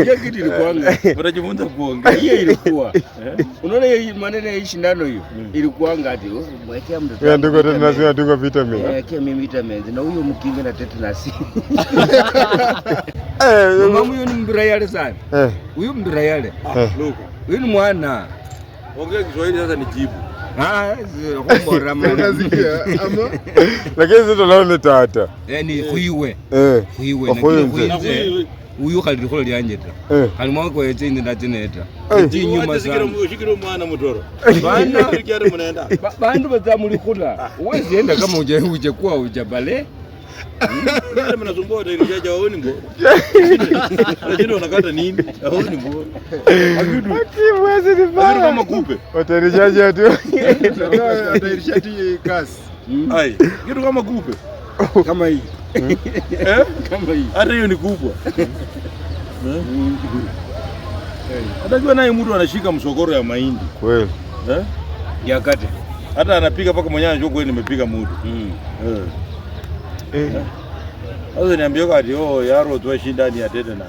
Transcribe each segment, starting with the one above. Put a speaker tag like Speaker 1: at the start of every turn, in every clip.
Speaker 1: Hiyo kitu ilikuwanga.
Speaker 2: Unajifunza kuongea.
Speaker 1: Hiyo ilikuwa. Unaona hiyo maneno ya hii shindano hiyo ilikuwanga ati oh, mwekea mtoto.
Speaker 3: Wewe ndugu tetanus, wewe ndugu vitamin.
Speaker 1: Mwekea mimi vitamins na huyo mkinga na tetanus.
Speaker 3: Eh,
Speaker 1: Mama huyo ni mbrayale sana.
Speaker 3: eh,
Speaker 1: Huyu mbrayale.
Speaker 3: eh.
Speaker 2: Luka.
Speaker 1: Huyu ni mwana.
Speaker 2: Ongea Kiswahili sasa nijibu.
Speaker 1: Ah, kumbora mwana.
Speaker 4: Unasikia ama
Speaker 3: Lakini sisi tunaona ni tata.
Speaker 1: Yaani khuiwe.
Speaker 3: Eh.
Speaker 1: Khuiwe
Speaker 3: Okhuiwe.
Speaker 1: lakini khuinze. Uyu khali likholo lyanje ta.
Speaker 3: Eh.
Speaker 1: Khali mwako yetse inde ndatineta.
Speaker 3: Eh.
Speaker 1: Chinyuma sana.
Speaker 2: Shikira mwana mutoro.
Speaker 1: Bana
Speaker 2: Kyari munaenda.
Speaker 1: bandu batsa mulikhula uwezi enda kama ujakuwa ujabale.
Speaker 2: Yale mnasumbua utairishaje waoni mbo. Lakini unakata nini? Haoni mbo.
Speaker 3: Akimwezi ni
Speaker 2: Lakini
Speaker 3: baya.
Speaker 2: kama kupe.
Speaker 3: Watarishaje tu.
Speaker 4: atairisha ti kasi.
Speaker 2: Ai, kitu kama kupe.
Speaker 1: Kama hii.
Speaker 2: Eh?
Speaker 1: Kama hii.
Speaker 2: Hata hiyo ni kubwa. Atajua naye mtu anashika msokoro ya mahindi.
Speaker 3: Kweli.
Speaker 2: Eh?
Speaker 1: Yakate.
Speaker 2: Hata anapiga mpaka mwenyewe anajua kweli nimepiga mtu. Eh.
Speaker 3: Eh.
Speaker 2: Sasa niambie kwa ati oh yaro tu shinda ni ya tetanus.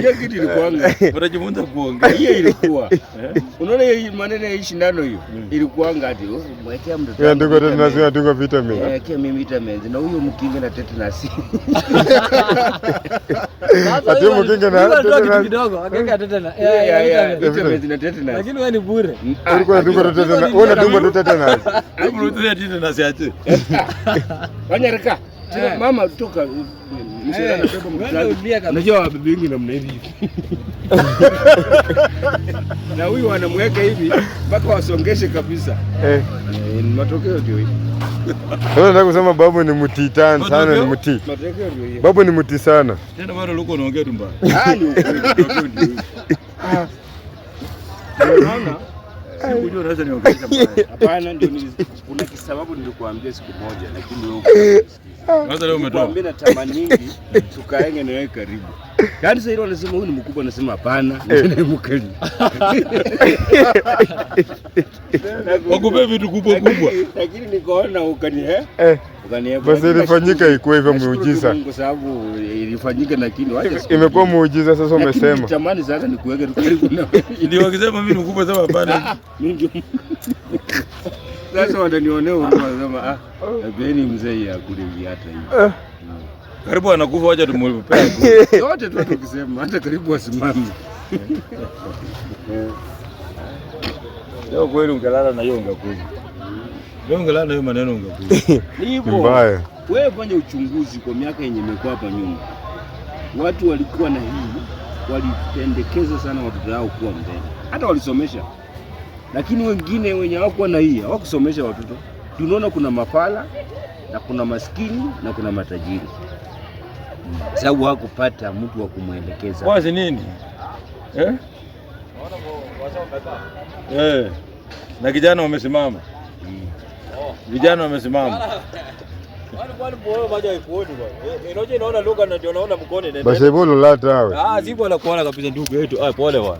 Speaker 1: Hiyo kitu ilikuwanga.
Speaker 2: Unajifunza kuongea.
Speaker 1: Hiyo ilikuwa. Unaona hiyo maneno ya hii shindano hiyo ilikuwanga ati oh, mwekea mtoto.
Speaker 3: Wewe ndugu tetanus, wewe ndugu vitamin.
Speaker 1: Mwekea mimi vitamins na huyo mkinga na tetanus.
Speaker 3: Ati mkinga na tetanus.
Speaker 5: Kidogo akaweka tetanus.
Speaker 1: Yeah, yeah, yeah.
Speaker 5: Vitamin.
Speaker 1: Vitamins na tetanus.
Speaker 5: Lakini wewe ni bure.
Speaker 3: Ulikuwa unadungwa tu tetanus. Wewe unadungwa tu tetanus.
Speaker 2: Hebu rudi tetanus ache.
Speaker 1: Wanyarika. Tena mama toka mzee anabeba mtoto.
Speaker 5: Wewe ulia kabisa.
Speaker 1: Unajua wabibi wengi namna hivi. Na huyu anamweka hivi mpaka wasongeshe kabisa.
Speaker 3: Eh.
Speaker 1: Eh, matokeo ndio hiyo.
Speaker 3: Sasa nataka kusema babu ni mtii sana, ni mtii.
Speaker 1: Matokeo ndio hiyo.
Speaker 3: Babu ni mtii sana.
Speaker 2: Tena bado ulikuwa unaongea tu mbaya.
Speaker 1: Ah, ni ukweli, matokeo ndio hiyo. Unaona?
Speaker 2: Sikujua unaweza niongelesha mbaya.
Speaker 1: Hapana, ndio kuna kisababu nilikuambia siku moja, lakini wewe hukusikiza.
Speaker 2: Sasa leo umetoa.
Speaker 1: Nilikuambia natamaningi tukaenge na wewe karibu. Yaani sasa ile wanasema huyu ni mkubwa, nasema hapana, ni mkali.
Speaker 2: Wakupe vitu kubwa kubwa.
Speaker 1: Lakini nikaona ukani eh?
Speaker 3: Eh.
Speaker 1: Ukani
Speaker 3: Basi ilifanyika ikuwe hivyo muujiza.
Speaker 1: Kwa sababu ilifanyika lakini wacha siku
Speaker 3: Imekuwa
Speaker 1: nyingine.
Speaker 3: muujiza sasa
Speaker 1: Lakini
Speaker 3: umesema.
Speaker 1: nilitamani sasa nikuweke tu karibu na wewe.
Speaker 2: Ndio wakisema mimi ni mkubwa sema hapana.
Speaker 1: Mimi ndio. Sasa watanionea huruma sema ah, beni mzee ya kule hata hivi.
Speaker 2: Karibu anakufa wacha tumupe.
Speaker 1: Yote tu tukisema hata karibu wasimame.
Speaker 2: Leo kweli ungelala na hiyo ungekufa. Leo ungelala na hiyo maneno ungekufa.
Speaker 1: Ni hivyo.
Speaker 3: Mbaya.
Speaker 1: Wewe fanya uchunguzi kwa miaka yenye imekuwa hapa nyuma, watu walikuwa na hii, walipendekeza sana watoto wao kuwa mbele, hata walisomesha, lakini wengine wenye hawakuwa na hii hawakusomesha watoto. Tunaona kuna mafala na kuna maskini na kuna matajiri, sababu hakupata mtu wa kumwelekeza.
Speaker 2: Wazi nini? Eh? Eh. Na kijana wamesimama. Vijana wamesimama.
Speaker 3: Basi hivyo lolata awe.
Speaker 6: Ah, si bwana kuona kabisa ndugu yetu. Ah, pole bwana.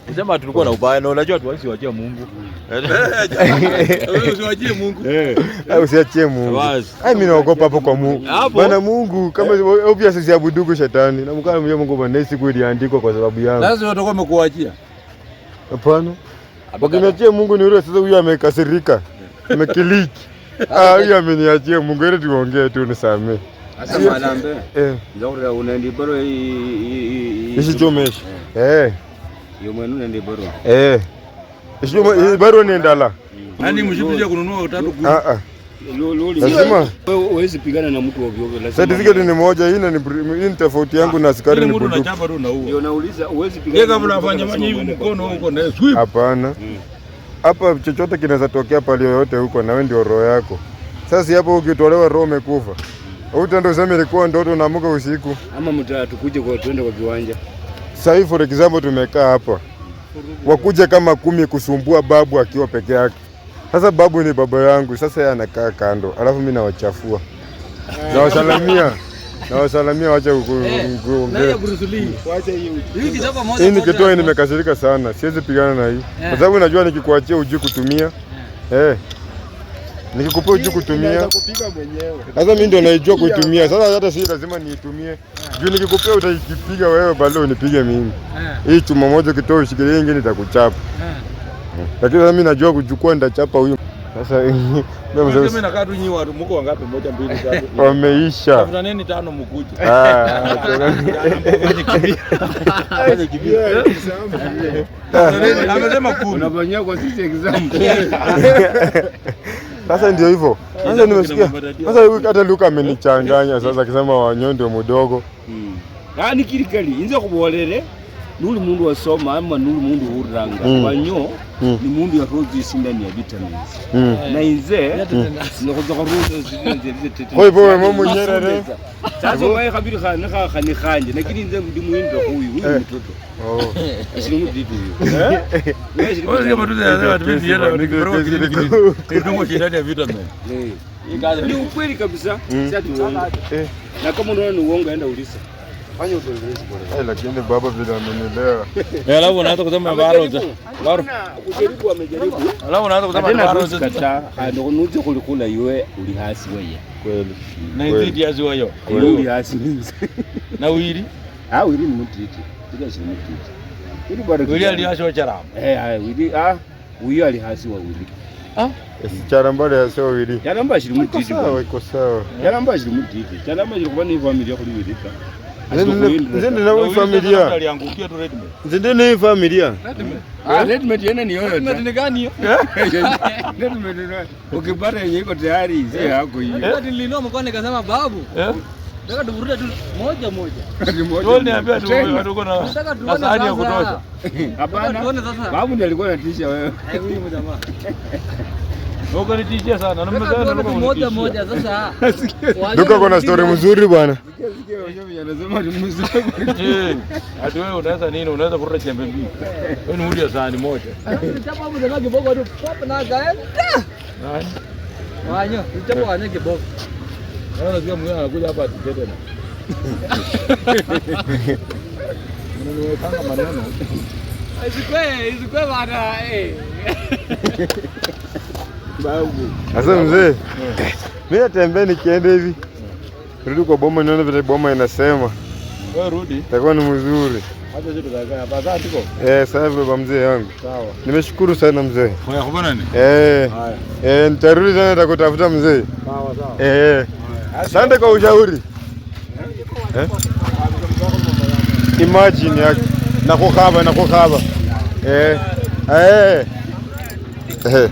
Speaker 6: Nisema tulikuwa na ubaya na unajua tuwezi wachia Mungu.
Speaker 2: Wewe usiwachie Mungu.
Speaker 3: Eh, usiachie Mungu.
Speaker 6: Basi.
Speaker 3: Ai, mimi naogopa hapo kwa Mungu.
Speaker 6: Hapo.
Speaker 3: Bana Mungu kama obviously siabuduku shetani. Na mkana mwenyewe Mungu bana siku iliandikwa kwa sababu yangu.
Speaker 2: Sasa watakuwa wamekuachia.
Speaker 3: Hapana. Wakiniachia Mungu ni yule sasa huyu amekasirika. Amekiliki. Ah, huyu ameniachia Mungu ile tuongee tu nisamee.
Speaker 1: Sasa malambe
Speaker 3: Eh,
Speaker 1: ndio unaendi baro hii
Speaker 3: isichomeshi. Eh,
Speaker 1: yo mwenu unaendi baro
Speaker 3: eh. Isichome bado ni ndala.
Speaker 2: Yaani mshipi kununua tatu kumi.
Speaker 3: Ah ah. Lazima
Speaker 1: Wewe huwezi pigana na mtu ovyo ovyo, lazima
Speaker 3: certificate ni moja, hii na ni hii ni tofauti yangu na askari
Speaker 2: Ile
Speaker 3: ni
Speaker 2: mtu
Speaker 3: bunduki.
Speaker 2: unachapa tu unaua.
Speaker 1: Ndio nauliza, huwezi pigana.
Speaker 2: Yeye
Speaker 1: na
Speaker 2: kama
Speaker 1: mtu
Speaker 2: unafanya
Speaker 1: mpaka
Speaker 2: fanya hivi
Speaker 1: lazima uende
Speaker 2: mkono
Speaker 1: kwa
Speaker 2: huko na sweep.
Speaker 3: Hapana. Hapa chochote kinaweza tokea pale yoyote huko, na wewe ndio roho yako. Sasa si hapo ukitolewa roho umekufa. Utaenda useme ilikuwa ndoto, unaamka usiku.
Speaker 1: Ama mtatukuje kwa tuende kwa kiwanja.
Speaker 3: Sasa hivi for example tumekaa hapa, wakuja kama 10 kusumbua babu akiwa peke yake. Sasa babu ni baba yangu, sasa yeye anakaa kando, alafu mimi nawachafua, nawasalamia, nawasalamia, wacha kuongea.
Speaker 5: Bruce Lee.
Speaker 4: Wacha hiyo.
Speaker 5: Hii kichapa moja.
Speaker 3: Hii nikitoa nimekasirika sana, siwezi pigana na hii kwa sababu najua nikikuachia ujui kutumia. Eh, Nikikupea ujui kutumia.
Speaker 4: Inaweza kupiga mwenyewe.
Speaker 3: Sasa mimi ndio naijua kuitumia. Sasa hata si lazima niitumie. Juu nikikupea utaikipiga wewe bado unipige mimi. Hii chuma moja ukitoa ushikilie ingine nitakuchapa. Lakini sasa mimi najua kuchukua nitachapa huyu. Sasa mimi
Speaker 2: Mimi
Speaker 3: mzee
Speaker 2: nakaa tu nyinyi watu mko wangapi? Moja, mbili, tatu.
Speaker 3: wameisha.
Speaker 2: Tafuta nini tano mkuje.
Speaker 3: Ah,
Speaker 2: Fanye kibia.
Speaker 4: Yeah, example.
Speaker 2: Amesema 10.
Speaker 1: Unafanyia kwa sisi example.
Speaker 3: Sasa ndio hivyo. Sasa nimesikia. Sasa huyu hata Luka amenichanganya sasa akisema Wanyo ndio mdogo.
Speaker 1: Yani kirikali inze khubolele nuli mundu wasoma ama nuli mundu uhuranga Wanyo ni mundu yarozisa ndani ya vitamins na inze
Speaker 3: Kwa hivyo wewe mwenyewe
Speaker 1: sasa wae khabiri khane khakhane khanje lakini inze ndi muindo huyu huyu mtoto
Speaker 3: Oh.
Speaker 1: ashiri mudidi huyu.
Speaker 2: Wewe mtu anasema tumenienda nikidungo shindani ya vitamin.
Speaker 1: Ni ukweli kabisa, si ati uongo. Na kama unaona ni uongo enda uliza. Fanya upelelezi bwana.
Speaker 3: Eh, lakini baba vile amenielewa.
Speaker 2: Alafu unaanza kusema baro. Baro.
Speaker 1: Kujaribu amejaribu.
Speaker 2: Alafu unaanza kusema
Speaker 1: Tena
Speaker 2: baro.
Speaker 1: kataa nuze kulikula iwe uli hasi weye.
Speaker 3: Kweli.
Speaker 2: Na izidi yazi wayo.
Speaker 1: Iwe uli hasi minzi.
Speaker 2: Na wili.
Speaker 1: Ah, wili ni mutiti. Wili ni mutiti. Wili bado.
Speaker 2: Wili aliasho charamba.
Speaker 1: Eh, wili ah huyo alihasi wa wili.
Speaker 3: Charamba ya sio wili.
Speaker 1: Charamba shiri
Speaker 3: Iko
Speaker 1: mutiti.
Speaker 3: sawa, iko sawa.
Speaker 1: Charamba shiri mutiti. Charamba shiri kuba ni familia kuli wili ta.
Speaker 3: Nzindi na hii familia.
Speaker 2: Aliangukia tu Redman.
Speaker 3: Nzindi na hii familia.
Speaker 1: Ah, Redman yena ni yoyo.
Speaker 5: Redman ni gani hiyo?
Speaker 1: Redman ni ukipata yenye iko tayari si yako hiyo.
Speaker 5: Wakati nilinua mkono nikasema babu. Nataka tuvurute tu moja moja.
Speaker 2: Wewe niambia tu tuko na
Speaker 5: Nataka tuone
Speaker 2: sahani ya
Speaker 5: sasa.
Speaker 2: kutosha.
Speaker 1: Hapana.
Speaker 5: Tuone sasa.
Speaker 1: Babu ndiye alikuwa anatisha wewe.
Speaker 5: Eh, huyu jamaa.
Speaker 2: Uko nitishia sana. Na
Speaker 5: Nataka
Speaker 2: mmesema
Speaker 5: tuone tu moja moja sasa.
Speaker 3: Duka kuna story mzuri bwana.
Speaker 1: Sikia wenyewe anasema ni mzuri.
Speaker 2: Eh, ati wewe unaweza nini? Unaweza kuruta chembe mbili. Wewe ni mtu ya sahani moja.
Speaker 5: Chapa hapo jamaa kiboko tu pop na kaenda.
Speaker 2: Nani?
Speaker 5: Wanyo, chapa wanyo kiboko.
Speaker 2: Naona nasikia mwingine anakuja hapa atupete na. Unaniwekanga maneno.
Speaker 5: Isikwe bana eh.
Speaker 1: Babu.
Speaker 3: Sasa mzee, mimi natembea nikienda hivi. Rudi kwa boma nione vile boma inasema.
Speaker 2: Wewe rudi.
Speaker 3: Itakuwa ni mzuri.
Speaker 2: Acha sisi tukae hapa. Sasa tuko.
Speaker 3: Eh, sasa baba mzee yangu.
Speaker 2: Sawa.
Speaker 3: Nimeshukuru sana mzee.
Speaker 2: Kwa kubana ni?
Speaker 3: Eh.
Speaker 2: Haya.
Speaker 3: Eh, nitarudi tena nitakutafuta mzee.
Speaker 2: Sawa sawa.
Speaker 3: Eh. Asante kwa ushauri. Eh? Imagine yake. Nakukhaba. Eh. Eh. Eh.